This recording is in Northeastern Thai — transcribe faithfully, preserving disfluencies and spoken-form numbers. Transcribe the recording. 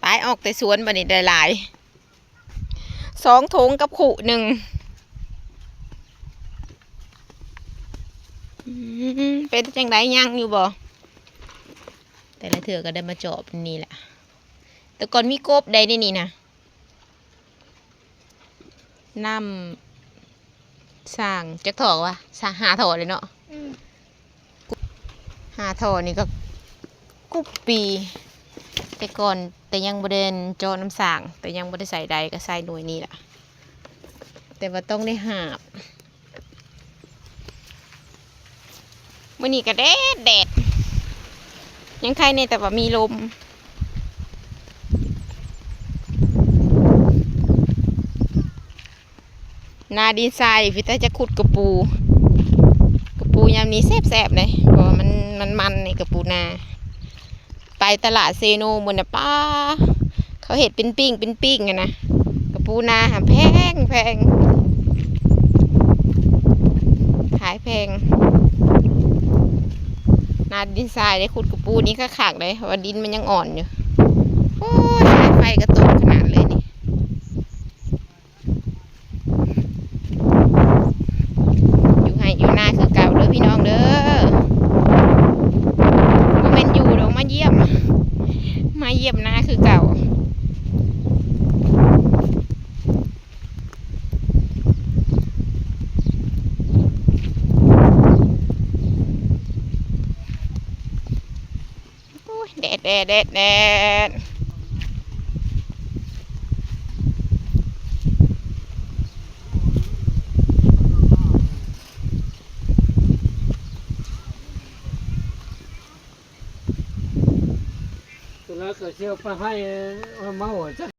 ายออกแต่สวนบัดนี้ได้หลาย สองถุงกับคู่หนึ่ง อืม เป็นจังได๋ ยังอยู่บ่ แต่ละเทื่อก็ได้มาจอบนี่แหละ แต่ก่อนมีกบได้ในนี่นะ น้ำสร้างจักท่อวะ สร้างห้าท่อเลยเนาะ อืม ห้าท่อนี่ก็กุบปี แต่ก่อน แต่ยังบ่ได้เจาะน้ำสร้าง แต่ยังบ่ได้ใส่ใดก็ใส่หน่วยนี่ล่ะ แต่ว่าต้องได้หาบ มื้อนี้ก็แดดแดด ยังไคแน่แต่ว่ามีลม นาดินทราย พี่ตาจะขุดกะปู กะปูยามนี้แซ่บๆเลย เพราะว่ามัน มันๆ นี่กะปูนา ไปตลาดเซโนมื้อนะ ป๊า เขาเฮ็ดเป็นปิ้ง เป็นปิ้งอะนะ กะปูนาหาแพงแพง ขายแพง นาดินทรายได้ขุดกะปูนี่คักๆเลย เพราะว่าดินมันยังอ่อนอยู่ โอ้ย สายไฟก็ตกขนาดเลยนี่ อยู่ไฮ่อยู่นาคือเก่าเด้อพี่น้องเด้อ บ่แม่นอยู่ดอก มาเยี่ยม มาเยี่ยมนาคือเก่า โอ้ย แดด แดด แดด แดด ตัวละก็เสียไปให้ เอามาหัวจัก